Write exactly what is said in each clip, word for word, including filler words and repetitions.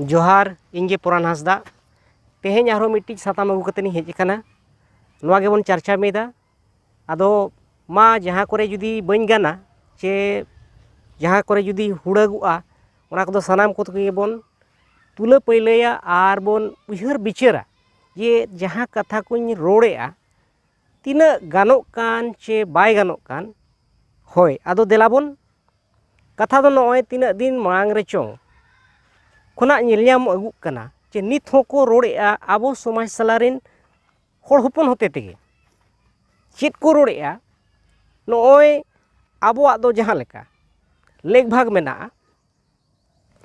ᱡᱚᱦᱟᱨ, ᱤᱧ ᱜᱮ ᱯᱚᱨᱟᱱ ᱦᱟᱸᱥᱫᱟ᱾ ᱛᱮᱦᱮᱧ ᱟᱨᱦᱚᱸ ᱢᱤᱫᱴᱤᱡ ᱥᱟᱛᱟᱢ ᱟᱹᱜᱩ ᱠᱟᱛᱮ ᱤᱧ ᱦᱮᱡ ᱟᱠᱟᱱᱟ᱾ ᱱᱚᱣᱟ ᱜᱮᱵᱚᱱ ᱪᱟᱨᱪᱟ ᱢᱤᱫᱟ᱾ ᱟᱫᱚ ᱢᱟ, ᱡᱟᱦᱟᱸ ᱠᱚᱨᱮ ᱡᱩᱫᱤ ᱵᱟᱹᱧ ᱜᱟᱱᱟ ᱪᱮ ᱡᱟᱦᱟᱸ ᱠᱚᱨᱮ ᱡᱩᱫᱤ ᱦᱩᱲᱟᱹᱜᱚᱜᱼᱟ, ᱚᱱᱟ ᱠᱚᱫᱚ ᱥᱟᱱᱟᱢ ᱠᱚᱛᱮ ᱜᱮᱵᱚᱱ ᱛᱩᱞᱟᱹ ᱯᱟᱹᱭᱞᱟᱹᱭᱟ ᱟᱨ ᱵᱚᱱ ᱩᱭᱦᱟᱹᱨ ᱵᱤᱪᱟᱹᱨᱟ ᱡᱮ ᱡᱟᱦᱟᱸ ᱠᱟᱛᱷᱟ ᱠᱚᱧ ᱨᱚᱲᱮᱫᱼᱟ, ᱛᱤᱱᱟᱹᱜ ᱜᱟᱱᱚᱜ ᱠᱟᱱ ᱪᱮ ᱵᱟᱭ ᱜᱟᱱᱚᱜ ᱠᱟᱱ᱾ ᱦᱳᱭ, ᱟᱫᱚ ᱫᱮᱞᱟ ᱵᱚᱱ, ᱠᱟᱛᱷᱟ ᱫᱚ ᱱᱚᱜᱼᱚᱭ ᱛᱤᱱᱟᱹᱜ ᱫᱤᱱ ᱢᱟᱲᱟᱝ ᱨᱮ ᱪᱚᱝ ᱠᱷᱚᱱᱟᱜ ᱧᱮᱞ ᱧᱟᱢ ᱟᱹᱜᱩᱜ ᱠᱟᱱᱟ ᱡᱮ ᱱᱤᱛ ᱦᱚᱸᱠᱚ ᱨᱚᱲᱮᱫᱼᱟ ᱟᱵᱚ ᱥᱚᱢᱟᱡᱽ ᱛᱟᱞᱟ ᱨᱮᱱ ᱦᱚᱲ ᱦᱚᱯᱚᱱ ᱦᱚᱛᱮ ᱛᱮᱜᱮ᱾ ᱪᱮᱫ ᱠᱚ ᱨᱚᱲᱮᱫᱼᱟ? ᱱᱚᱜᱼᱚᱭ ᱟᱵᱚᱣᱟᱜ ᱫᱚ ᱡᱟᱦᱟᱸ ᱞᱮᱠᱟ ᱞᱮᱠ ᱵᱷᱟᱜᱽ ᱢᱮᱱᱟᱜᱼᱟ,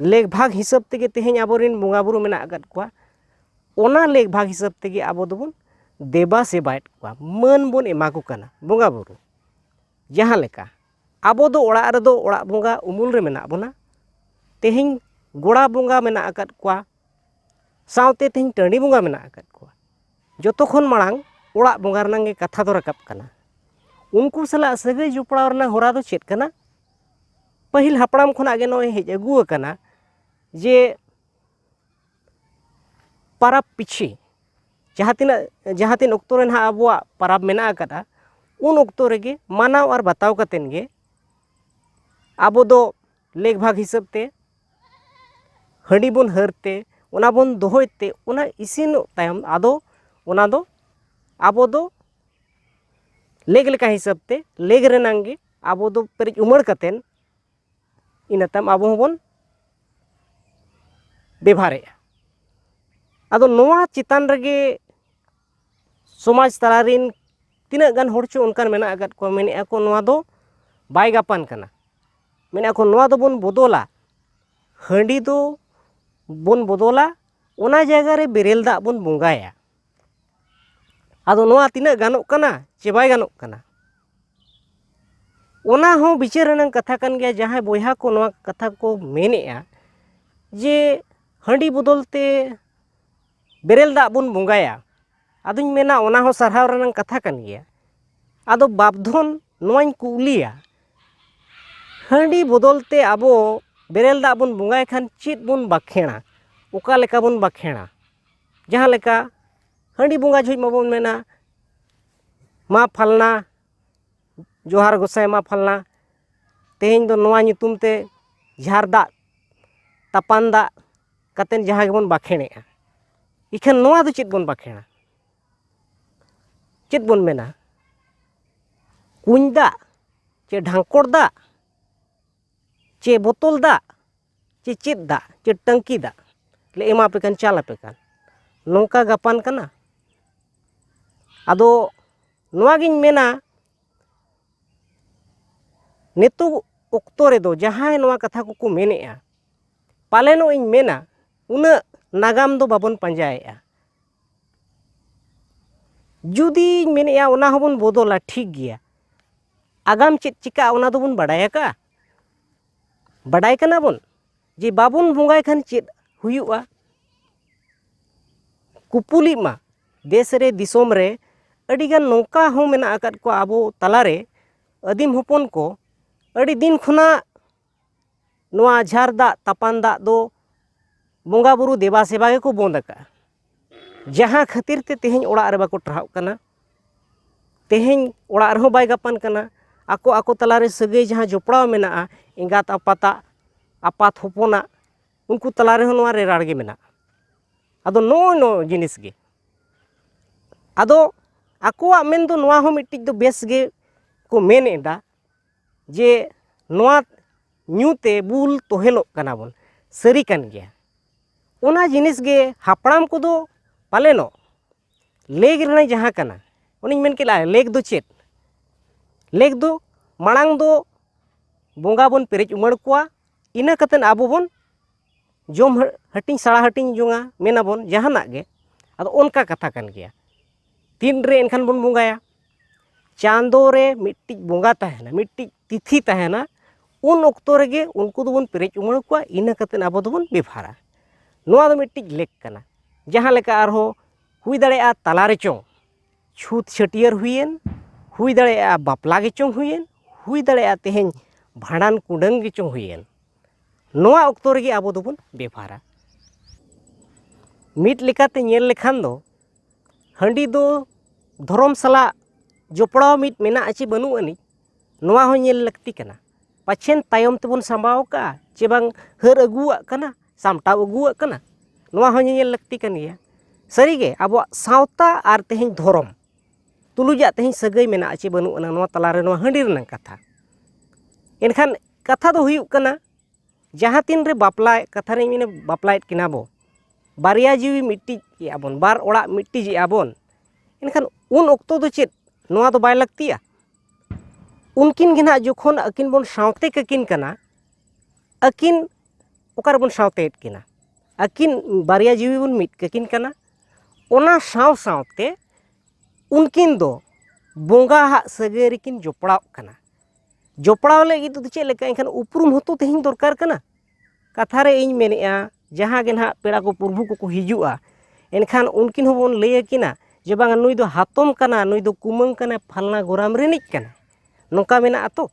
ᱞᱮᱠ ᱵᱷᱟᱜᱽ ᱦᱤᱥᱟᱹᱵ ᱛᱮᱜᱮ ᱛᱮᱦᱮᱧ ᱟᱵᱚᱨᱮᱱ ᱵᱚᱸᱜᱟ ᱵᱩᱨᱩ ᱢᱮᱱᱟᱜ ᱟᱠᱟᱫ ᱠᱚᱣᱟ᱾ ᱚᱱᱟ ᱞᱮᱠ ᱵᱷᱟᱜᱽ ᱦᱤᱥᱟᱹᱵ ᱛᱮᱜᱮ ᱟᱵᱚ ᱫᱚᱵᱚᱱ ᱫᱮᱵᱟ ᱥᱮᱵᱟᱭᱮᱫ ᱠᱚᱣᱟ, ᱢᱟᱹᱱ ᱵᱚᱱ ᱮᱢᱟ ᱠᱚ ᱠᱟᱱᱟ ᱵᱚᱸᱜᱟ ᱵᱩᱨᱩ᱾ ᱡᱟᱦᱟᱸ ᱞᱮᱠᱟ ᱟᱵᱚ ᱫᱚ ᱚᱲᱟᱜ ᱨᱮᱫᱚ ᱚᱲᱟᱜ ᱵᱚᱸᱜᱟ ᱩᱢᱩᱞ ᱨᱮ ᱢᱮᱱᱟᱜ ᱵᱚᱱᱟ, ᱛᱮᱦᱮᱧ ᱜᱚᱲᱟ ᱵᱚᱸᱜᱟ ᱢᱮᱱᱟᱜ ᱟᱠᱟᱫ ᱠᱚᱣᱟ, ᱥᱟᱶᱛᱮ ᱛᱮᱦᱮᱧ ᱴᱟᱺᱰᱤ ᱵᱚᱸᱜᱟ ᱢᱮᱱᱟᱜ ᱟᱠᱟᱫ ᱠᱚᱣᱟ᱾ ᱡᱚᱛᱚ ᱠᱷᱚᱱ ᱢᱟᱲᱟᱝ ᱚᱲᱟᱜ ᱵᱚᱸᱜᱟ ᱨᱮᱱᱟᱜ ᱜᱮ ᱠᱟᱛᱷᱟ ᱫᱚ ᱨᱟᱠᱟᱵ ᱠᱟᱱᱟ᱾ ᱩᱱᱠᱩ ᱥᱟᱞᱟᱜ ᱥᱟᱹᱜᱟᱹᱭ ᱡᱚᱯᱲᱟᱣ ᱨᱮᱱᱟᱜ ᱦᱚᱨᱟ ᱫᱚ ᱪᱮᱫ ᱠᱟᱱᱟ? ᱯᱟᱹᱦᱤᱞ ᱦᱟᱯᱲᱟᱢ ᱠᱷᱚᱱᱟᱜ ᱜᱮ ᱱᱚᱜᱼᱚᱭ ᱦᱮᱡ ᱟᱹᱜᱩ ᱟᱠᱟᱱᱟ ᱡᱮ ᱯᱟᱨᱟᱵᱽ ᱯᱤᱪᱷᱤ ᱡᱟᱦᱟᱸ ᱛᱤᱱᱟᱹᱜ, ᱡᱟᱦᱟᱸ ᱛᱤᱱ ᱚᱠᱛᱚ ᱨᱮ ᱱᱟᱦᱟᱜ ᱟᱵᱚᱣᱟᱜ ᱯᱟᱨᱟᱵᱽ ᱢᱮᱱᱟᱜ ᱟᱠᱟᱫᱼᱟ, ᱩᱱ ᱚᱠᱛᱚ ᱨᱮᱜᱮ ᱢᱟᱱᱟᱣ ᱟᱨ ᱵᱟᱛᱟᱣ ᱠᱟᱛᱮᱫ ᱜᱮ ᱟᱵᱚ ᱫᱚ ᱞᱮᱠ ᱵᱷᱟᱜᱽ ᱦᱤᱥᱟᱹᱵ ᱛᱮ ᱦᱟᱺᱰᱤ ᱵᱚᱱ ᱦᱟᱹᱨ ᱛᱮ, ᱚᱱᱟ ᱵᱚᱱ ᱫᱚᱦᱚᱭ ᱛᱮ, ᱚᱱᱟ ᱤᱥᱤᱱᱚᱜ ᱛᱟᱭᱚᱢ ᱟᱫᱚ ᱚᱱᱟ ᱫᱚ ᱟᱵᱚ ᱫᱚ ᱞᱮᱠ ᱞᱮᱠᱟ ᱦᱤᱥᱟᱹᱵ ᱛᱮ ᱞᱮᱠ ᱨᱮᱱᱟᱝ ᱜᱮ ᱟᱵᱚ ᱫᱚ ᱯᱮᱨᱮᱡ ᱩᱢᱟᱹᱲ ᱠᱟᱛᱮᱫ ᱤᱱᱟᱹ ᱛᱟᱭᱚᱢ ᱟᱵᱚ ᱦᱚᱸᱵᱚᱱ ᱵᱮᱵᱷᱟᱨᱮᱜᱼᱟ᱾ ᱟᱫᱚ ᱱᱚᱣᱟ ᱪᱮᱛᱟᱱ ᱨᱮᱜᱮ ᱥᱚᱢᱟᱡᱽ ᱛᱟᱞᱟ ᱨᱮᱱ ᱛᱤᱱᱟᱹᱜ ᱜᱟᱱ ᱦᱚᱲ ᱪᱚ ᱚᱱᱠᱟᱱ ᱢᱮᱱᱟᱜ ᱟᱠᱟᱫ ᱠᱚᱣᱟ, ᱢᱮᱱᱮᱫᱼᱟ ᱠᱚ ᱱᱚᱣᱟ ᱫᱚ ᱵᱟᱭ ᱜᱟᱯᱟᱱ ᱠᱟᱱᱟ, ᱢᱮᱱᱮᱫᱼᱟ ᱠᱚ ᱱᱚᱣᱟ ᱫᱚᱵᱚᱱ ᱵᱚᱫᱚᱞᱟ, ᱦᱟᱺᱰᱤ ᱫᱚ ᱵᱚᱱ ᱵᱚᱫᱚᱞᱟ, ᱚᱱᱟ ᱡᱟᱭᱜᱟ ᱨᱮ ᱵᱮᱨᱮᱞ ᱫᱟᱜ ᱵᱚᱱ ᱵᱚᱸᱜᱟᱭᱟ᱾ ᱟᱫᱚ ᱱᱚᱣᱟ ᱛᱤᱱᱟᱹᱜ ᱜᱟᱱᱚᱜ ᱠᱟᱱᱟ ᱪᱮ ᱵᱟᱭ ᱜᱟᱱᱚᱜ ᱠᱟᱱᱟ, ᱚᱱᱟ ᱦᱚᱸ ᱵᱤᱪᱟᱹᱨ ᱨᱮᱱᱟᱜ ᱠᱟᱛᱷᱟ ᱠᱟᱱ ᱜᱮᱭᱟ᱾ ᱡᱟᱦᱟᱸᱭ ᱵᱚᱭᱦᱟ ᱠᱚ ᱱᱚᱣᱟ ᱠᱟᱛᱷᱟ ᱠᱚ ᱢᱮᱱᱮᱫᱼᱟ ᱡᱮ ᱦᱟᱺᱰᱤ ᱵᱚᱫᱚᱞ ᱛᱮ ᱵᱮᱨᱮᱞ ᱫᱟᱜ ᱵᱚᱱ ᱵᱚᱸᱜᱟᱭᱟ, ᱟᱫᱚᱧ ᱢᱮᱱᱟ ᱚᱱᱟ ᱦᱚᱸ ᱥᱟᱨᱦᱟᱣ ᱨᱮᱱᱟᱜ ᱠᱟᱛᱷᱟ ᱠᱟᱱ ᱜᱮᱭᱟ᱾ ᱟᱫᱚ ᱵᱟᱯᱫᱷᱚᱱ ᱱᱚᱣᱟᱧ ᱠᱩᱞᱤᱭᱟ, ᱦᱟᱺᱰᱤ ᱵᱚᱫᱚᱞ ᱛᱮ ᱟᱵᱚ ᱵᱮᱨᱮᱞ ᱫᱟᱜ ᱵᱚᱱ ᱵᱚᱸᱜᱟᱭ ᱠᱷᱟᱱ ᱪᱮᱫ ᱵᱚᱱ ᱵᱟᱠᱷᱮᱲᱟ? ᱚᱠᱟ ᱞᱮᱠᱟ ᱵᱚᱱ ᱵᱟᱠᱷᱮᱲᱟ? ᱡᱟᱦᱟᱸ ᱞᱮᱠᱟ ᱦᱟᱺᱰᱤ ᱵᱚᱸᱜᱟ ᱡᱚᱦᱚᱜ ᱢᱟᱵᱚᱱ ᱢᱮᱱᱟ, "ᱢᱟ ᱯᱷᱟᱞᱱᱟ, ᱡᱚᱦᱟᱨ ᱜᱚᱸᱥᱟᱭ ᱢᱟ ᱯᱷᱟᱞᱱᱟ, ᱛᱮᱦᱮᱧ ᱫᱚ ᱱᱚᱣᱟ ᱧᱩᱛᱩᱢ ᱛᱮ ᱡᱷᱟᱨ ᱫᱟᱜ, ᱛᱟᱯᱟᱱ ᱫᱟᱜ ᱠᱟᱛᱮᱫ ᱡᱟᱦᱟᱸ ᱜᱮᱵᱚᱱ ᱵᱟᱠᱷᱮᱲᱮᱜᱼᱟ, ᱤᱠᱷᱟᱹᱱ ᱱᱚᱣᱟ ᱫᱚ ᱪᱮᱫ ᱵᱚᱱ ᱵᱟᱠᱷᱮᱲᱟ? ᱪᱮᱫ ᱵᱚᱱ ᱢᱮᱱᱟ? ᱠᱩᱧ ᱫᱟᱜ ᱪᱮ ᱰᱷᱟᱝᱠᱚᱲ ᱫᱟᱜ ᱪᱮ ᱵᱳᱛᱚᱞ ᱫᱟᱜ ᱪᱮ ᱪᱮᱫ ᱫᱟᱜ ᱪᱮ ᱴᱟᱝᱠᱤ ᱫᱟᱜ ᱞᱮ ᱮᱢᱟ ᱯᱮ ᱠᱟᱱ, ᱪᱟᱞ ᱟᱯᱮ ᱠᱟᱱ?" ᱱᱚᱝᱠᱟ ᱜᱟᱯᱟᱱ ᱠᱟᱱᱟ᱾ ᱟᱫᱚ ᱱᱚᱣᱟ ᱜᱤᱧ ᱢᱮᱱᱟ, ᱱᱤᱛᱚᱜ ᱚᱠᱛᱚ ᱨᱮᱫᱚ ᱡᱟᱦᱟᱸᱭ ᱱᱚᱣᱟ ᱠᱟᱛᱷᱟ ᱠᱚᱠᱚ ᱢᱮᱱᱮᱜᱼᱟ, ᱯᱟᱞᱮᱱᱚᱜ ᱤᱧ ᱢᱮᱱᱟ, ᱩᱱᱟᱹᱜ ᱱᱟᱜᱟᱢ ᱫᱚ ᱵᱟᱵᱚᱱ ᱯᱟᱸᱡᱟᱭᱮᱜᱼᱟ᱾ ᱡᱩᱫᱤᱧ ᱢᱮᱱᱮᱜᱼᱟ, ᱚᱱᱟ ᱦᱚᱸᱵᱚᱱ ᱵᱚᱫᱚᱞᱟ, ᱴᱷᱤᱠ ᱜᱮᱭᱟ᱾ ᱟᱜᱟᱢ ᱪᱮᱫ ᱪᱤᱠᱟᱹᱜᱼᱟ, ᱚᱱᱟ ᱫᱚᱵᱚᱱ ᱵᱟᱰᱟᱭ ᱟᱠᱟᱜᱼᱟ? ᱵᱟᱰᱟᱭ ᱠᱟᱱᱟ ᱵᱚᱱ ᱡᱮ ᱵᱟᱵᱚᱱ ᱵᱚᱸᱜᱟᱭ ᱠᱷᱟᱱ ᱪᱮᱫ ᱦᱩᱭᱩᱜᱼᱟ? ᱠᱩᱯᱩᱞᱤᱜ ᱢᱟ, ᱫᱮᱥ ᱨᱮ, ᱫᱤᱥᱚᱢ ᱨᱮ ᱟᱹᱰᱤᱜᱟᱱ ᱱᱚᱝᱠᱟ ᱦᱚᱸ ᱢᱮᱱᱟᱜ ᱟᱠᱟᱫ ᱠᱚᱣᱟ ᱟᱵᱚ ᱛᱟᱞᱟᱨᱮ, ᱟᱹᱫᱤᱢ ᱦᱚᱯᱚᱱ ᱠᱚ, ᱟᱹᱰᱤ ᱫᱤᱱ ᱠᱷᱚᱱᱟᱜ ᱱᱚᱣᱟ ᱡᱷᱟᱨ ᱫᱟᱜ, ᱛᱟᱯᱟᱱ ᱫᱟᱜ ᱫᱚ ᱵᱚᱸᱜᱟ ᱵᱩᱨᱩ ᱫᱮᱵᱟ ᱥᱮᱵᱟ ᱜᱮᱠᱚ ᱵᱚᱱᱫ ᱟᱠᱟᱜᱼᱟ᱾ ᱡᱟᱦᱟᱸ ᱠᱷᱟᱹᱛᱤᱨ ᱛᱮ ᱛᱮᱦᱮᱧ ᱚᱲᱟᱜ ᱨᱮ ᱵᱟᱠᱚ ᱴᱟᱨᱦᱟᱜ ᱠᱟᱱᱟ, ᱛᱮᱦᱮᱧ ᱚᱲᱟᱜ ᱨᱮᱦᱚᱸ ᱵᱟᱭ ᱜᱟᱯᱟᱱ ᱠᱟᱱᱟ᱾ ᱟᱠᱚ ᱟᱠᱚ ᱛᱟᱞᱟᱨᱮ ᱥᱟᱹᱜᱟᱹᱭ ᱡᱟᱦᱟᱸ ᱡᱚᱯᱲᱟᱣ ᱢᱮᱱᱟᱜᱼᱟ, ᱮᱸᱜᱟᱛ ᱟᱯᱟᱛᱟᱜ, ᱟᱯᱟᱛ ᱦᱚᱯᱚᱱᱟᱜ, ᱩᱱᱠᱩ ᱛᱟᱞᱟ ᱨᱮᱦᱚᱸ ᱱᱚᱣᱟ ᱨᱮᱲᱟᱲ ᱜᱮ ᱢᱮᱱᱟᱜᱼᱟ᱾ ᱟᱫᱚ ᱱᱚᱜᱼᱚᱭ ᱱᱚᱣᱟ ᱡᱤᱱᱤᱥ ᱜᱮ, ᱟᱫᱚ ᱟᱠᱚᱣᱟᱜ ᱢᱮᱱ ᱫᱚ ᱱᱚᱣᱟ ᱦᱚᱸ ᱢᱤᱫᱴᱤᱡ ᱫᱚ ᱵᱮᱥ ᱜᱮ ᱠᱚ ᱢᱮᱱ ᱮᱫᱟ ᱡᱮ ᱱᱚᱣᱟ ᱧᱩ ᱛᱮ ᱵᱩᱞ ᱛᱚᱦᱮᱞᱚᱜ ᱠᱟᱱᱟ ᱵᱚᱱ, ᱥᱟᱹᱨᱤ ᱠᱟᱱ ᱜᱮᱭᱟ᱾ ᱚᱱᱟ ᱡᱤᱱᱤᱥ ᱜᱮ ᱦᱟᱯᱲᱟᱢ ᱠᱚᱫᱚ ᱯᱟᱞᱮᱱᱚᱜ ᱞᱮᱜᱽ ᱨᱮᱱᱟᱜ ᱡᱟᱦᱟᱸ ᱠᱟᱱᱟ, ᱚᱱᱮᱧ ᱢᱮᱱ ᱠᱮᱫ ᱞᱮᱠᱟ, ᱞᱮᱜᱽ ᱫᱚ ᱪᱮᱫ? ᱞᱮᱜᱽ ᱫᱚ ᱢᱟᱲᱟᱝ ᱫᱚ ᱵᱚᱸᱜᱟ ᱵᱚᱱ ᱯᱮᱨᱮᱡ ᱩᱢᱟᱹᱲ ᱠᱚᱣᱟ, ᱤᱱᱟᱹ ᱠᱟᱛᱮᱫ ᱟᱵᱚ ᱵᱚᱱ ᱡᱚᱢ ᱦᱟ-, ᱦᱟᱹᱴᱤᱧ, ᱥᱟᱲᱟ ᱦᱟᱹᱴᱤᱧ ᱡᱚᱝᱟ, ᱢᱮᱱᱟᱵᱚᱱ ᱡᱟᱦᱟᱱᱟᱜ ᱜᱮ᱾ ᱟᱫᱚ ᱚᱱᱠᱟ ᱠᱟᱛᱷᱟ ᱠᱟᱱ ᱜᱮᱭᱟ᱾ ᱛᱤᱱ ᱨᱮ ᱮᱱᱠᱷᱟᱱ ᱵᱚᱱ ᱵᱚᱸᱜᱟᱭᱟ? ᱪᱟᱸᱫᱚ ᱨᱮ ᱢᱤᱫᱴᱤᱡ ᱵᱚᱸᱜᱟ ᱛᱟᱦᱮᱱᱟ, ᱢᱤᱫᱴᱤᱡ ᱛᱤᱛᱷᱤ ᱛᱟᱦᱮᱱᱟ, ᱩᱱ ᱚᱠᱛᱚ ᱨᱮᱜᱮ ᱩᱱᱠᱩ ᱫᱚᱵᱚᱱ ᱯᱮᱨᱮᱡ ᱩᱢᱟᱹᱲ ᱠᱚᱣᱟ, ᱤᱱᱟᱹ ᱠᱟᱛᱮᱫ ᱟᱵᱚ ᱫᱚᱵᱚᱱ ᱵᱮᱵᱷᱟᱨᱟ᱾ ᱱᱚᱣᱟ ᱫᱚ ᱢᱤᱫᱴᱤᱡ ᱞᱮᱠ ᱠᱟᱱᱟ᱾ ᱡᱟᱦᱟᱸ ᱞᱮᱠᱟ ᱟᱨᱦᱚᱸ ᱦᱩᱭ ᱫᱟᱲᱮᱭᱟᱜᱼᱟ, ᱛᱟᱞᱟ ᱨᱮ ᱪᱚᱝ ᱪᱷᱩᱛ ᱪᱷᱟᱹᱴᱭᱟᱹᱨ ᱦᱩᱭᱮᱱ, ᱦᱩᱭ ᱫᱟᱲᱮᱭᱟᱜᱼᱟ ᱵᱟᱯᱞᱟ ᱜᱮ ᱪᱚᱝ ᱦᱩᱭᱮᱱ, ᱦᱩᱭ ᱫᱟᱲᱮᱭᱟᱜᱼᱟ ᱛᱮᱦᱮᱧ ᱵᱷᱟᱸᱰᱟᱱ ᱠᱩᱰᱟᱹᱢ ᱜᱮ ᱪᱚᱝ ᱦᱩᱭᱮᱱ, ᱱᱚᱣᱟ ᱚᱠᱛᱚ ᱨᱮᱜᱮ ᱟᱵᱚ ᱫᱚᱵᱚᱱ ᱵᱮᱵᱷᱟᱨᱟ᱾ ᱢᱤᱫ ᱞᱮᱠᱟᱛᱮ ᱧᱮᱞ ᱞᱮᱠᱷᱟᱱ ᱫᱚ ᱦᱟᱺᱰᱤ ᱫᱚ ᱫᱷᱚᱨᱚᱢ ᱥᱟᱞᱟᱜ ᱡᱚᱯᱲᱟᱣ ᱢᱤᱫ ᱢᱮᱱᱟᱜᱼᱟ ᱪᱮ ᱵᱟᱹᱱᱩᱜ ᱟᱹᱱᱤᱡ, ᱱᱚᱣᱟ ᱦᱚᱸ ᱧᱮᱞ ᱞᱟᱹᱠᱛᱤ ᱠᱟᱱᱟ᱾ ᱯᱟᱪᱷᱮᱱ ᱛᱟᱭᱚᱢ ᱛᱮᱵᱚᱱ ᱥᱟᱢᱵᱟᱣ ᱠᱟᱜᱼᱟ ᱪᱮ ᱵᱟᱝ ᱦᱟᱹᱨ ᱟᱹᱜᱩᱣᱟᱜ ᱠᱟᱱᱟ, ᱥᱟᱢᱴᱟᱣ ᱟᱹᱜᱩᱣᱟᱜ ᱠᱟᱱᱟ, ᱱᱚᱣᱟ ᱦᱚᱸ ᱧᱮᱧᱮᱞ ᱞᱟᱹᱠᱛᱤ ᱠᱟᱱ ᱜᱮᱭᱟ᱾ ᱥᱟᱹᱨᱤᱜᱮ ᱟᱵᱚᱣᱟᱜ ᱥᱟᱶᱛᱟ ᱟᱨ ᱛᱮᱦᱮᱧ ᱫᱷᱚᱨᱚᱢ ᱛᱩᱞᱩᱡᱟᱜ ᱛᱮᱦᱮᱧ ᱥᱟᱹᱜᱟᱹᱭ ᱢᱮᱱᱟᱜᱼᱟ ᱪᱮ ᱵᱟᱹᱱᱩᱜ ᱟᱱᱟ ᱱᱚᱣᱟ ᱛᱟᱞᱟᱨᱮ ᱱᱚᱣᱟ ᱦᱟᱺᱰᱤ ᱨᱮᱱᱟᱝ ᱠᱟᱛᱷᱟ᱾ ᱮᱱᱠᱷᱟᱱ ᱠᱟᱛᱷᱟ ᱫᱚ ᱦᱩᱭᱩᱜ ᱠᱟᱱᱟ, ᱡᱟᱦᱟᱸ ᱛᱤᱱ ᱨᱮ ᱵᱟᱯᱞᱟ ᱠᱟᱛᱷᱟ ᱨᱮᱧ ᱢᱮᱱᱟ ᱵᱟᱯᱞᱟᱭᱮᱫ ᱠᱤᱱᱟ ᱵᱚ, ᱵᱟᱨᱭᱟ ᱡᱤᱣᱤ ᱢᱤᱫᱴᱤᱡ ᱮᱫᱼᱟ ᱵᱚᱱ, ᱵᱟᱨ ᱚᱲᱟᱜ ᱢᱤᱫᱴᱤᱡ ᱮᱫᱼᱟ ᱵᱚᱱ, ᱮᱱᱠᱷᱟᱱ ᱩᱱ ᱚᱠᱛᱚ ᱫᱚ ᱪᱮᱫ ᱱᱚᱣᱟ ᱫᱚ ᱵᱟᱭ ᱞᱟᱹᱠᱛᱤᱜᱼᱟ? ᱩᱱᱠᱤᱱ ᱜᱮ ᱱᱟᱦᱟᱜ ᱡᱚᱠᱷᱚᱱ ᱟᱹᱠᱤᱱ ᱵᱚᱱ ᱥᱟᱶᱛᱮ ᱠᱟᱹᱠᱤᱱ ᱠᱟᱱᱟ, ᱟᱹᱠᱤᱱ ᱚᱠᱟ ᱨᱮᱵᱚᱱ ᱥᱟᱶᱛᱮᱭᱮᱫ ᱠᱤᱱᱟ? ᱟᱹᱠᱤᱱ ᱵᱟᱨᱭᱟ ᱡᱤᱣᱤ ᱵᱚᱱ ᱢᱤᱫ ᱠᱟᱹᱠᱤᱱ ᱠᱟᱱᱟ᱾ ᱚᱱᱟ ᱥᱟᱶ ᱥᱟᱶᱛᱮ ᱩᱱᱠᱤᱱ ᱫᱚ ᱵᱚᱸᱜᱟ ᱦᱟᱜ ᱥᱟᱹᱜᱟᱹᱭ ᱨᱮᱠᱤᱱ ᱡᱚᱯᱲᱟᱣ ᱠᱟᱱᱟ᱾ ᱡᱚᱯᱲᱟᱣ ᱞᱟᱹᱜᱤᱫ ᱫᱚ ᱪᱮᱫ ᱞᱮᱠᱟ? ᱮᱱᱠᱷᱟᱱ ᱩᱯᱨᱩᱢ ᱦᱚᱸᱛᱚ ᱛᱮᱦᱮᱧ ᱫᱚᱨᱠᱟᱨ ᱠᱟᱱᱟ᱾ ᱠᱟᱛᱷᱟ ᱨᱮ ᱤᱧ ᱢᱮᱱᱮᱫᱼᱟ, ᱡᱟᱦᱟᱸ ᱜᱮ ᱱᱟᱦᱟᱜ ᱯᱮᱲᱟ ᱠᱚ ᱯᱨᱚᱵᱷᱩ ᱠᱚᱠᱚ ᱦᱤᱡᱩᱜᱼᱟ, ᱮᱱᱠᱷᱟᱱ ᱩᱱᱠᱤᱱ ᱦᱚᱸᱵᱚᱱ ᱞᱟᱹᱭ ᱟᱹᱠᱤᱱᱟ ᱡᱮ ᱵᱟᱝᱟ ᱱᱩᱭ ᱫᱚ ᱦᱟᱛᱚᱢ ᱠᱟᱱᱟ, ᱱᱩᱭ ᱫᱚ ᱠᱩᱢᱟᱹᱝ ᱠᱟᱱᱟᱭ, ᱯᱷᱟᱞᱱᱟ ᱜᱚᱨᱟᱢ ᱨᱤᱱᱤᱡ ᱠᱟᱱᱟ, ᱱᱚᱝᱠᱟ ᱢᱮᱱᱟᱜᱼᱟ ᱛᱚ᱾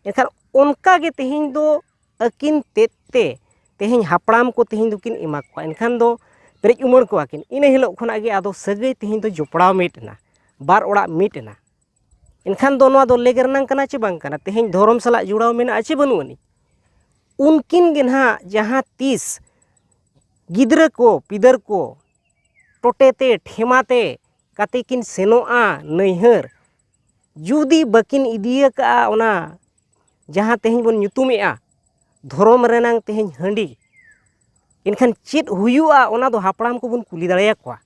ᱮᱱᱠᱷᱟᱱ ᱚᱱᱠᱟ ᱜᱮ ᱛᱮᱦᱮᱧ ᱫᱚ ᱟᱹᱠᱤᱱ ᱛᱮᱫ ᱛᱮ ᱛᱮᱦᱮᱧ ᱦᱟᱯᱲᱟᱢ ᱠᱚ ᱛᱮᱦᱮᱧ ᱫᱚᱠᱤᱱ ᱮᱢᱟ ᱠᱚᱣᱟ, ᱮᱱᱠᱷᱟᱱ ᱫᱚ ᱯᱮᱨᱮᱡ ᱩᱢᱟᱹᱲ ᱠᱚᱣᱟ ᱠᱤᱱ᱾ ᱤᱱᱟᱹ ᱦᱤᱞᱳᱜ ᱠᱷᱚᱱᱟᱜ ᱜᱮ ᱟᱫᱚ ᱥᱟᱹᱜᱟᱹᱭ ᱛᱮᱦᱮᱧ ᱫᱚ ᱡᱚᱯᱲᱟᱣ ᱢᱤᱫ ᱮᱱᱟ, ᱵᱟᱨ ᱚᱲᱟᱜ ᱢᱤᱫ ᱮᱱᱟ᱾ ᱮᱱᱠᱷᱟᱱ ᱫᱚ ᱱᱚᱣᱟ ᱫᱚ ᱞᱮᱜ ᱨᱮᱱᱟᱝ ᱠᱟᱱᱟ ᱪᱮ ᱵᱟᱝ ᱠᱟᱱᱟ? ᱛᱮᱦᱮᱧ ᱫᱷᱚᱨᱚᱢ ᱥᱟᱞᱟᱜ ᱡᱚᱲᱟᱣ ᱢᱮᱱᱟᱜᱼᱟ ᱪᱮ ᱵᱟᱹᱱᱩᱜ ᱟᱹᱱᱤᱡ? ᱩᱱᱠᱤᱱ ᱜᱮ ᱱᱟᱦᱟᱜ ᱡᱟᱦᱟᱸ ᱛᱤᱥ ᱜᱤᱫᱽᱨᱟᱹ ᱠᱚ ᱯᱤᱫᱟᱹᱨ ᱠᱚ ᱴᱚᱴᱮ ᱛᱮ ᱴᱷᱮᱢᱟ ᱛᱮ ᱠᱟᱛᱮ ᱠᱤᱱ ᱥᱮᱱᱚᱜᱼᱟ ᱱᱟᱹᱭᱦᱟᱹᱨ, ᱡᱩᱫᱤ ᱵᱟᱹᱠᱤᱱ ᱤᱫᱤᱭᱟᱠᱟᱜᱼᱟ ᱚᱱᱟ ᱡᱟᱦᱟᱸ ᱛᱮᱦᱮᱧ ᱵᱚᱱ ᱧᱩᱛᱩᱢᱮᱜᱼᱟ ᱫᱷᱚᱨᱚᱢ ᱨᱮᱱᱟᱝ ᱛᱮᱦᱮᱧ ᱦᱟᱺᱰᱤ, ᱮᱱᱠᱷᱟᱱ ᱪᱮᱫ ᱦᱩᱭᱩᱜᱼᱟ? ᱚᱱᱟ ᱫᱚ ᱦᱟᱯᱲᱟᱢ ᱠᱚᱵᱚᱱ ᱠᱩᱞᱤ ᱫᱟᱲᱮᱭᱟᱠᱚᱣᱟ᱾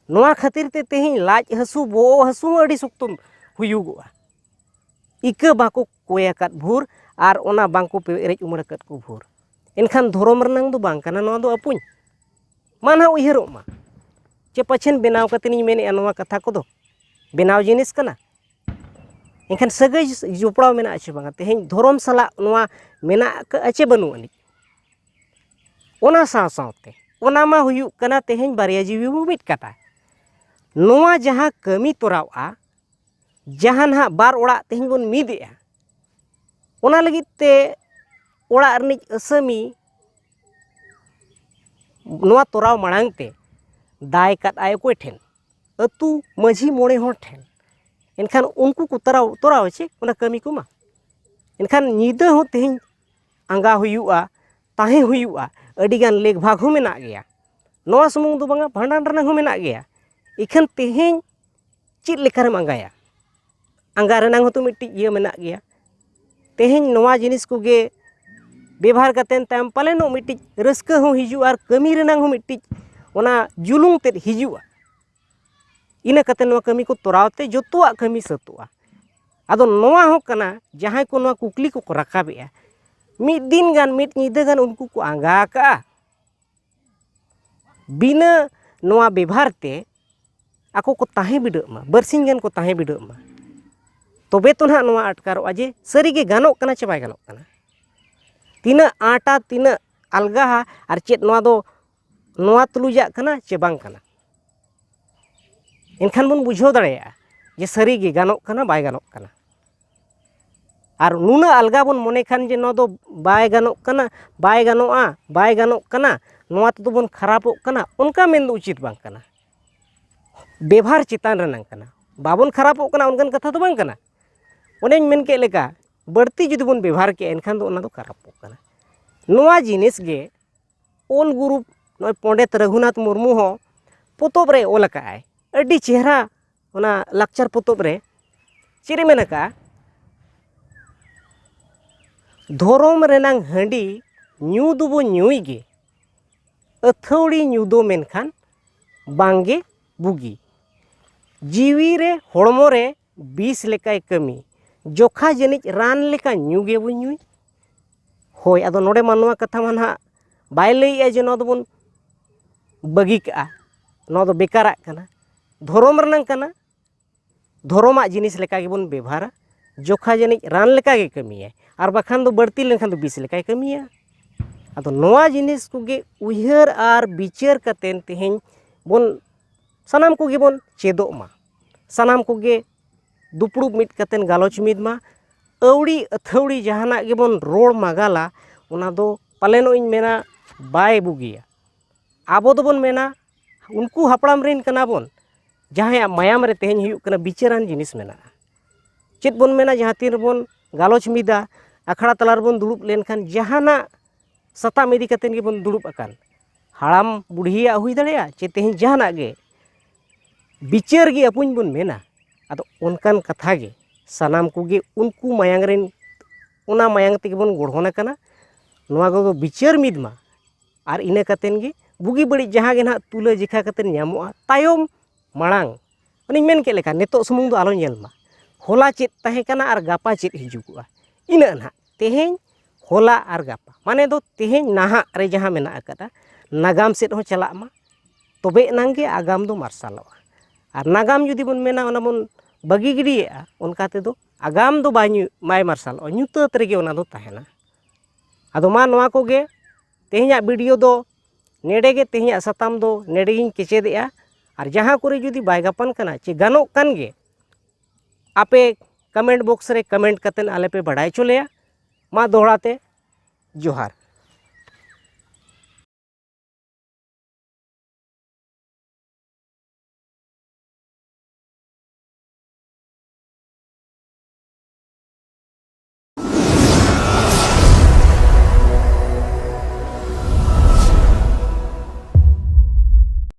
ᱱᱚᱣᱟ ᱠᱷᱟᱹᱛᱤᱨ ᱛᱮ ᱛᱮᱦᱮᱧ ᱞᱟᱡ ᱦᱟᱹᱥᱩ, ᱵᱚᱦᱚᱜ ᱦᱟᱹᱥᱩ ᱦᱚᱸ ᱟᱹᱰᱤ ᱥᱚᱠᱛᱚ ᱦᱩᱭᱩᱜᱚᱜᱼᱟ᱾ ᱤᱠᱟᱹ ᱵᱟᱠᱚ ᱠᱚᱭ ᱟᱠᱟᱫ ᱵᱷᱳᱨ ᱟᱨ ᱚᱱᱟ ᱵᱟᱝᱠᱚ ᱯᱮᱨᱮᱡ ᱩᱢᱟᱹᱲ ᱟᱠᱟᱫ ᱠᱚ ᱵᱷᱳᱨ᱾ ᱮᱱᱠᱷᱟᱱ ᱫᱷᱚᱨᱚᱢ ᱨᱮᱱᱟᱝ ᱫᱚ ᱵᱟᱝ ᱠᱟᱱᱟ ᱱᱚᱣᱟ ᱫᱚ ᱟᱹᱯᱩᱧ᱾ ᱢᱟ ᱱᱟᱦᱟᱜ ᱩᱭᱦᱟᱹᱨᱚᱜ ᱢᱟ ᱪᱮ ᱯᱟᱪᱷᱮᱱ ᱵᱮᱱᱟᱣ ᱠᱟᱛᱮ ᱤᱧ ᱢᱮᱱᱮᱫᱼᱟ ᱱᱚᱣᱟ ᱠᱟᱛᱷᱟ ᱠᱚᱫᱚ ᱵᱮᱱᱟᱣ ᱡᱤᱱᱤᱥ ᱠᱟᱱᱟ᱾ ᱮᱱᱠᱷᱟᱱ ᱥᱟᱹᱜᱟᱹᱭ ᱡᱚᱯᱲᱟᱣ ᱢᱮᱱᱟᱜᱼᱟ ᱪᱮ ᱵᱟᱝᱟ? ᱛᱮᱦᱮᱧ ᱫᱷᱚᱨᱚᱢ ᱥᱟᱞᱟᱜ ᱱᱚᱣᱟ ᱢᱮᱱᱟᱜ ᱟᱠᱟᱫᱼᱟ ᱪᱮ ᱵᱟᱹᱱᱩᱜ ᱟᱹᱱᱤᱡ? ᱚᱱᱟ ᱥᱟᱶ ᱥᱟᱶᱛᱮ ᱚᱱᱟ ᱢᱟ ᱦᱩᱭᱩᱜ ᱠᱟᱱᱟ ᱛᱮᱦᱮᱧ ᱵᱟᱨᱭᱟ ᱡᱤᱣᱤ ᱵᱚ ᱢᱤᱫ ᱠᱟᱛᱟ᱾ ᱱᱚᱣᱟ ᱡᱟᱦᱟᱸ ᱠᱟᱹᱢᱤ ᱛᱚᱨᱟᱣᱜᱼᱟ, ᱡᱟᱦᱟᱸ ᱱᱟᱦᱟᱜ ᱵᱟᱨ ᱚᱲᱟᱜ ᱛᱮᱦᱮᱧ ᱵᱚᱱ ᱢᱤᱫᱮᱜᱼᱟ, ᱚᱱᱟ ᱞᱟᱹᱜᱤᱫ ᱛᱮ ᱚᱲᱟᱜ ᱨᱤᱱᱤᱡ ᱟᱹᱥᱟᱹᱢᱤ ᱱᱚᱣᱟ ᱛᱚᱨᱟᱣ ᱢᱟᱲᱟᱝ ᱛᱮ ᱫᱟᱭ ᱠᱟᱫ ᱟᱭ ᱚᱠᱚᱭ ᱴᱷᱮᱱ? ᱟᱹᱛᱩ ᱢᱟᱹᱡᱷᱤ ᱢᱚᱬᱮ ᱦᱚᱲ ᱴᱷᱮᱱ᱾ ᱮᱱᱠᱷᱟᱱ ᱩᱱᱠᱩ ᱠᱚ ᱛᱚᱨᱟᱣ ᱛᱚᱨᱟᱣ ᱪᱮᱫ ᱚᱱᱟ ᱠᱟᱹᱢᱤ ᱠᱚᱢᱟ᱾ ᱮᱱᱠᱷᱟᱱ ᱧᱤᱫᱟᱹ ᱦᱚᱸ ᱛᱮᱦᱮᱧ ᱟᱸᱜᱟ ᱦᱩᱭᱩᱜᱼᱟ, ᱛᱟᱦᱮᱸ ᱦᱩᱭᱩᱜᱼᱟ, ᱟᱹᱰᱤᱜᱟᱱ ᱞᱮᱠ ᱵᱷᱟᱜᱽ ᱦᱚᱸ ᱢᱮᱱᱟᱜ ᱜᱮᱭᱟ᱾ ᱱᱚᱣᱟ ᱥᱩᱢᱩᱝ ᱫᱚ ᱵᱟᱝᱟ, ᱵᱷᱟᱸᱰᱟᱱ ᱨᱮᱱᱟᱜ ᱦᱚᱸ ᱢᱮᱱᱟᱜ ᱜᱮᱭᱟ᱾ ᱤᱠᱷᱟᱹᱱ ᱛᱮᱦᱮᱧ ᱪᱮᱫ ᱞᱮᱠᱟᱨᱮᱢ ᱟᱸᱜᱟᱭᱟ? ᱟᱸᱜᱟ ᱨᱮᱱᱟᱜ ᱦᱚᱸᱛᱚ ᱢᱤᱫᱴᱤᱡ ᱤᱭᱟᱹ ᱢᱮᱱᱟᱜ ᱜᱮᱭᱟ᱾ ᱛᱮᱦᱮᱧ ᱱᱚᱣᱟ ᱡᱤᱱᱤᱥ ᱠᱚᱜᱮ ᱵᱮᱵᱷᱟᱨ ᱠᱟᱛᱮᱫ ᱛᱟᱭᱚᱢ ᱯᱟᱞᱮᱱᱚᱜ ᱢᱤᱫᱴᱤᱡ ᱨᱟᱹᱥᱠᱟᱹ ᱦᱚᱸ ᱦᱤᱡᱩᱜᱼᱟ ᱟᱨ ᱠᱟᱹᱢᱤ ᱨᱮᱱᱟᱜ ᱦᱚᱸ ᱢᱤᱫᱴᱤᱡ ᱚᱱᱟ ᱡᱩᱞᱩᱝ ᱛᱮᱫ ᱦᱤᱡᱩᱜᱼᱟ᱾ ᱤᱱᱟᱹ ᱠᱟᱛᱮᱫ ᱱᱚᱣᱟ ᱠᱟᱹᱢᱤ ᱠᱚ ᱛᱚᱨᱟᱣ ᱛᱮ ᱡᱚᱛᱚᱣᱟᱜ ᱠᱟᱹᱢᱤ ᱥᱟᱹᱛᱚᱜᱼᱟ᱾ ᱟᱫᱚ ᱱᱚᱣᱟ ᱦᱚᱸ ᱠᱟᱱᱟ, ᱡᱟᱦᱟᱸᱭ ᱠᱚ ᱱᱚᱣᱟ ᱠᱩᱠᱞᱤ ᱠᱚᱠᱚ ᱨᱟᱠᱟᱵᱮᱜᱼᱟ, ᱢᱤᱫ ᱫᱤᱱ ᱜᱟᱱ, ᱢᱤᱫ ᱧᱤᱫᱟᱹ ᱜᱟᱱ ᱩᱱᱠᱩ ᱠᱚ ᱟᱸᱜᱟ ᱟᱠᱟᱜᱼᱟ᱾ ᱵᱤᱱᱟᱹ ᱱᱚᱣᱟ ᱵᱮᱵᱷᱟᱨ ᱛᱮ ᱟᱠᱚ ᱠᱚ ᱛᱟᱦᱮᱸ ᱵᱤᱰᱟᱹᱜ ᱢᱟ, ᱵᱟᱨᱥᱤᱧ ᱜᱟᱱ ᱠᱚ ᱛᱟᱦᱮᱸ ᱵᱤᱰᱟᱹᱜ ᱢᱟ, ᱛᱚᱵᱮ ᱛᱚ ᱱᱟᱦᱟᱜ ᱱᱚᱣᱟ ᱟᱴᱠᱟᱨᱚᱜᱼᱟ ᱡᱮ ᱥᱟᱹᱨᱤᱜᱮ ᱜᱟᱱᱚᱜ ᱠᱟᱱᱟ ᱪᱮ ᱵᱟᱭ ᱜᱟᱱᱚᱜ ᱠᱟᱱᱟ᱾ ᱛᱤᱱᱟᱹᱜ ᱟᱸᱴᱟ, ᱛᱤᱱᱟᱹᱜ ᱟᱞᱜᱟᱦᱟ, ᱟᱨ ᱪᱮᱫ ᱱᱚᱣᱟ ᱫᱚ, ᱱᱚᱣᱟ ᱛᱩᱞᱩᱡᱟᱜ ᱠᱟᱱᱟ ᱪᱮ ᱵᱟᱝ ᱠᱟᱱᱟ᱾ ᱮᱱᱠᱷᱟᱱ ᱵᱚᱱ ᱵᱩᱡᱷᱟᱹᱣ ᱫᱟᱲᱮᱭᱟᱜᱼᱟ ᱡᱮ ᱥᱟᱹᱨᱤᱜᱮ ᱜᱟᱱᱚᱜ ᱠᱟᱱᱟ, ᱵᱟᱭ ᱜᱟᱱᱚᱜ ᱠᱟᱱᱟ᱾ ᱟᱨ ᱱᱩᱱᱟᱹᱜ ᱟᱞᱜᱟ ᱵᱚᱱ ᱢᱚᱱᱮ ᱠᱷᱟᱱ ᱡᱮ ᱱᱚᱣᱟ ᱫᱚ ᱵᱟᱭ ᱜᱟᱱᱚᱜ ᱠᱟᱱᱟ, ᱵᱟᱭ ᱜᱟᱱᱚᱜᱼᱟ, ᱵᱟᱭ ᱜᱟᱱᱚᱜ ᱠᱟᱱᱟ, ᱱᱚᱣᱟ ᱛᱮᱫᱚ ᱵᱚᱱ ᱠᱷᱟᱨᱟᱯᱚᱜ ᱠᱟᱱᱟ, ᱚᱱᱠᱟ ᱢᱮᱱ ᱫᱚ ᱩᱪᱤᱛ ᱵᱟᱝ ᱠᱟᱱᱟ᱾ ᱵᱮᱵᱷᱟᱨ ᱪᱮᱛᱟᱱ ᱨᱮᱱᱟᱝ ᱠᱟᱱᱟ, ᱵᱟᱵᱚᱱ ᱠᱷᱟᱨᱟᱯᱚᱜ ᱠᱟᱱᱟ ᱚᱱᱠᱟᱱ ᱠᱟᱛᱷᱟ ᱫᱚ ᱵᱟᱝ ᱠᱟᱱᱟ᱾ ᱚᱱᱮᱧ ᱢᱮᱱ ᱠᱮᱫ ᱞᱮᱠᱟ, ᱵᱟᱹᱲᱛᱤ ᱡᱩᱫᱤ ᱵᱚᱱ ᱵᱮᱵᱷᱟᱨ ᱠᱮᱜᱼᱟ, ᱮᱱᱠᱷᱟᱱ ᱫᱚ ᱚᱱᱟ ᱫᱚ ᱠᱷᱟᱨᱟᱯᱚᱜ ᱠᱟᱱᱟ᱾ ᱱᱚᱣᱟ ᱡᱤᱱᱤᱥ ᱜᱮ ᱚᱞ ᱜᱩᱨᱩ ᱱᱚᱜᱼᱚᱭ ᱯᱚᱸᱰᱮᱛ ᱨᱟᱹᱜᱷᱩᱱᱟᱛᱷ ᱢᱩᱨᱢᱩ ᱦᱚᱸ ᱯᱚᱛᱚᱵ ᱨᱮ ᱚᱞ ᱟᱠᱟᱫ ᱟᱭ, ᱟᱹᱰᱤ ᱪᱮᱦᱨᱟ᱾ ᱚᱱᱟ ᱞᱟᱠᱪᱟᱨ ᱯᱚᱛᱚᱵ ᱨᱮ ᱪᱮᱫ ᱮ ᱢᱮᱱ ᱟᱠᱟᱫᱼᱟ? ᱫᱷᱚᱨᱚᱢ ᱨᱮᱱᱟᱝ ᱦᱟᱺᱰᱤ ᱧᱩ ᱫᱚᱵᱚ ᱧᱩᱭ ᱜᱮ, ᱟᱹᱛᱷᱟᱹᱣᱲᱤ ᱧᱩ ᱫᱚ ᱢᱮᱱᱠᱷᱟᱱ ᱵᱟᱝᱜᱮ ᱵᱩᱜᱤ᱾ ᱡᱤᱣᱤ ᱨᱮ, ᱦᱚᱲᱢᱚ ᱨᱮ ᱵᱤᱥ ᱞᱮᱠᱟᱭ ᱠᱟᱹᱢᱤ, ᱡᱚᱠᱷᱟ ᱡᱟᱹᱱᱤᱡ ᱨᱟᱱ ᱞᱮᱠᱟ ᱧᱩ ᱜᱮᱵᱚ ᱧᱩᱭ᱾ ᱦᱳᱭ, ᱟᱫᱚ ᱱᱚᱰᱮ ᱢᱟ ᱱᱚᱣᱟ ᱠᱟᱛᱷᱟ ᱢᱟ ᱱᱟᱦᱟᱜ ᱵᱟᱭ ᱞᱟᱹᱭᱮᱜᱼᱟ ᱡᱮ ᱱᱚᱣᱟ ᱫᱚᱵᱚᱱ ᱵᱟᱹᱜᱤ ᱠᱟᱜᱼᱟ, ᱱᱚᱣᱟ ᱫᱚ ᱵᱮᱠᱟᱨᱟᱜ ᱠᱟᱱᱟ, ᱫᱷᱚᱨᱚᱢ ᱨᱮᱱᱟᱝ ᱠᱟᱱᱟ, ᱫᱷᱚᱨᱚᱢᱟᱜ ᱡᱤᱱᱤᱥ ᱞᱮᱠᱟ ᱜᱮᱵᱚᱱ ᱵᱮᱵᱷᱟᱨᱟ, ᱡᱚᱠᱷᱟ ᱡᱟᱹᱱᱤᱡ ᱨᱟᱱ ᱞᱮᱠᱟ ᱜᱮ ᱠᱟᱹᱢᱤᱭᱟᱭ, ᱟᱨ ᱵᱟᱠᱷᱟᱱ ᱫᱚ ᱵᱟᱹᱲᱛᱤ ᱞᱮᱱᱠᱷᱟᱱ ᱫᱚ ᱵᱤᱥ ᱞᱮᱠᱟᱭ ᱠᱟᱹᱢᱤᱭᱟ᱾ ᱟᱫᱚ ᱱᱚᱣᱟ ᱡᱤᱱᱤᱥ ᱠᱚᱜᱮ ᱩᱭᱦᱟᱹᱨ ᱟᱨ ᱵᱤᱪᱟᱹᱨ ᱠᱟᱛᱮᱫ ᱛᱮᱦᱮᱧ ᱵᱚᱱ, ᱥᱟᱱᱟᱢ ᱠᱚᱜᱮ ᱵᱚᱱ ᱪᱮᱫᱚᱜ ᱢᱟ, ᱥᱟᱱᱟᱢ ᱠᱚᱜᱮ ᱫᱩᱯᱲᱩᱵ ᱢᱤᱫ ᱠᱟᱛᱮᱫ ᱜᱟᱞᱚᱪ ᱢᱤᱫ ᱢᱟ᱾ ᱟᱹᱣᱲᱤ ᱟᱹᱛᱷᱟᱹᱣᱲᱤ ᱡᱟᱦᱟᱱᱟᱜ ᱜᱮᱵᱚᱱ ᱨᱚᱲ ᱢᱟᱜᱟᱞᱟ, ᱚᱱᱟ ᱫᱚ ᱯᱟᱞᱮᱱᱚᱜ ᱤᱧ ᱢᱮᱱᱟ ᱵᱟᱭ ᱵᱩᱜᱤᱭᱟ᱾ ᱟᱵᱚ ᱫᱚᱵᱚᱱ ᱢᱮᱱᱟ ᱩᱱᱠᱩ ᱦᱟᱯᱲᱟᱢ ᱨᱮᱱ ᱠᱟᱱᱟ ᱵᱚᱱ, ᱡᱟᱦᱟᱸᱭᱟᱜ ᱢᱟᱭᱟᱢ ᱨᱮ ᱛᱮᱦᱮᱧ ᱦᱩᱭᱩᱜ ᱠᱟᱱᱟ ᱵᱤᱪᱟᱹᱨᱟᱱ ᱡᱤᱱᱤᱥ ᱢᱮᱱᱟᱜᱼᱟ᱾ ᱪᱮᱫ ᱵᱚᱱ ᱢᱮᱱᱟ, ᱡᱟᱦᱟᱸ ᱛᱤᱱ ᱨᱮᱵᱚᱱ ᱜᱟᱞᱚᱪ ᱢᱤᱫᱟ, ᱟᱠᱷᱲᱟ ᱛᱟᱞᱟ ᱨᱮᱵᱚᱱ ᱫᱩᱲᱩᱵ ᱞᱮᱱᱠᱷᱟᱱ ᱡᱟᱦᱟᱱᱟᱜ ᱥᱟᱛᱟᱢ ᱤᱫᱤ ᱠᱟᱛᱮᱫ ᱜᱮᱵᱚᱱ ᱫᱩᱲᱩᱵ ᱟᱠᱟᱱ, ᱦᱟᱲᱟᱢ ᱵᱩᱰᱷᱤᱭᱟᱜ ᱦᱩᱭ ᱫᱟᱲᱮᱭᱟᱜᱼᱟ, ᱪᱮ ᱛᱮᱦᱮᱧ ᱡᱟᱦᱟᱱᱟᱜ ᱜᱮ ᱵᱤᱪᱟᱹᱨ ᱜᱮ ᱟᱹᱯᱩᱧ ᱵᱚᱱ ᱢᱮᱱᱟ, ᱟᱫᱚ ᱚᱱᱠᱟᱱ ᱠᱟᱛᱷᱟ ᱜᱮ ᱥᱟᱱᱟᱢ ᱠᱚᱜᱮ ᱩᱱᱠᱩ ᱢᱟᱭᱟᱝ ᱨᱮᱱ, ᱚᱱᱟ ᱢᱟᱭᱟᱝ ᱛᱮᱜᱮ ᱵᱚᱱ ᱜᱚᱲᱦᱚᱱ ᱟᱠᱟᱱᱟ᱾ ᱱᱚᱣᱟ ᱠᱚᱫᱚ ᱵᱤᱪᱟᱹᱨ ᱢᱤᱫ ᱢᱟ, ᱟᱨ ᱤᱱᱟᱹ ᱠᱟᱛᱮᱱ ᱜᱮ ᱵᱩᱜᱤ ᱵᱟᱹᱲᱤᱡ ᱡᱟᱦᱟᱸ ᱜᱮ ᱱᱟᱦᱟᱜ ᱛᱩᱞᱟᱹ ᱡᱮᱠᱷᱟ ᱠᱟᱛᱮᱫ ᱧᱟᱢᱚᱜᱼᱟ, ᱛᱟᱭᱚᱢ ᱢᱟᱲᱟᱝ, ᱚᱱᱮᱧ ᱢᱮᱱ ᱠᱮᱫ ᱞᱮᱠᱟ, ᱱᱤᱛᱚᱜ ᱥᱩᱢᱩᱝ ᱫᱚ ᱟᱞᱚ ᱧᱮᱞ ᱢᱟ, ᱦᱚᱞᱟ ᱪᱮᱫ ᱛᱟᱦᱮᱸ ᱠᱟᱱᱟ ᱟᱨ ᱜᱟᱯᱟ ᱪᱮᱫ ᱦᱤᱡᱩᱜᱚᱜᱼᱟ, ᱤᱱᱟᱹᱜ ᱱᱟᱦᱟᱜ ᱛᱮᱦᱮᱧ, ᱦᱚᱞᱟ ᱟᱨ ᱜᱟᱯᱟ, ᱢᱟᱱᱮ ᱫᱚ ᱛᱮᱦᱮᱧ ᱱᱟᱦᱟᱜ ᱨᱮ ᱡᱟᱦᱟᱸ ᱢᱮᱱᱟᱜ ᱟᱠᱟᱫᱟ, ᱱᱟᱜᱟᱢ ᱥᱮᱫ ᱦᱚᱸ ᱪᱟᱞᱟᱜ ᱢᱟ, ᱛᱚᱵᱮ ᱮᱱᱟᱝ ᱜᱮ ᱟᱜᱟᱢ ᱫᱚ ᱢᱟᱨᱥᱟᱞᱚᱜᱼᱟ᱾ ᱟᱨ ᱱᱟᱜᱟᱢ ᱡᱩᱫᱤ ᱵᱚᱱ ᱢᱮᱱᱟ ᱚᱱᱟ ᱵᱚᱱ ᱵᱟᱹᱜᱤ ᱜᱤᱰᱤᱭᱮᱫᱼᱟ, ᱚᱱᱠᱟ ᱛᱮᱫᱚ ᱟᱜᱟᱢ ᱫᱚ ᱵᱟᱭ ᱧᱩ-, ᱵᱟᱭ ᱢᱟᱨᱥᱟᱞᱚᱜᱼᱟ, ᱧᱩᱛᱟᱹᱛ ᱨᱮᱜᱮ ᱚᱱᱟ ᱫᱚ ᱛᱟᱦᱮᱱᱟ᱾ ᱟᱫᱚ ᱢᱟ, ᱱᱚᱣᱟ ᱠᱚᱜᱮ ᱛᱮᱦᱮᱧᱟᱜ ᱵᱷᱤᱰᱤᱭᱳ ᱫᱚ ᱱᱮᱰᱮ ᱜᱮ, ᱛᱮᱦᱮᱧᱟᱜ ᱥᱟᱛᱟᱢ ᱫᱚ ᱱᱮᱰᱮ ᱜᱤᱧ ᱠᱮᱪᱮᱫᱮᱜᱼᱟ᱾ ᱟᱨ ᱡᱟᱦᱟᱸ ᱠᱚᱨᱮ ᱡᱩᱫᱤ ᱵᱟᱭ ᱜᱟᱯᱟᱱ ᱠᱟᱱᱟ ᱪᱮ ᱜᱟᱱᱚᱜ ᱠᱟᱱ ᱜᱮ, ᱟᱯᱮ ᱠᱚᱢᱮᱱᱴ ᱵᱚᱠᱥ ᱨᱮ ᱠᱚᱢᱮᱱᱴ ᱠᱟᱛᱮᱫ ᱟᱞᱮ ᱯᱮ ᱵᱟᱲᱟᱭ ᱦᱚᱪᱚ ᱞᱮᱭᱟ᱾ ᱢᱟ ᱫᱚᱦᱲᱟ ᱛᱮ ᱡᱚᱦᱟᱨ᱾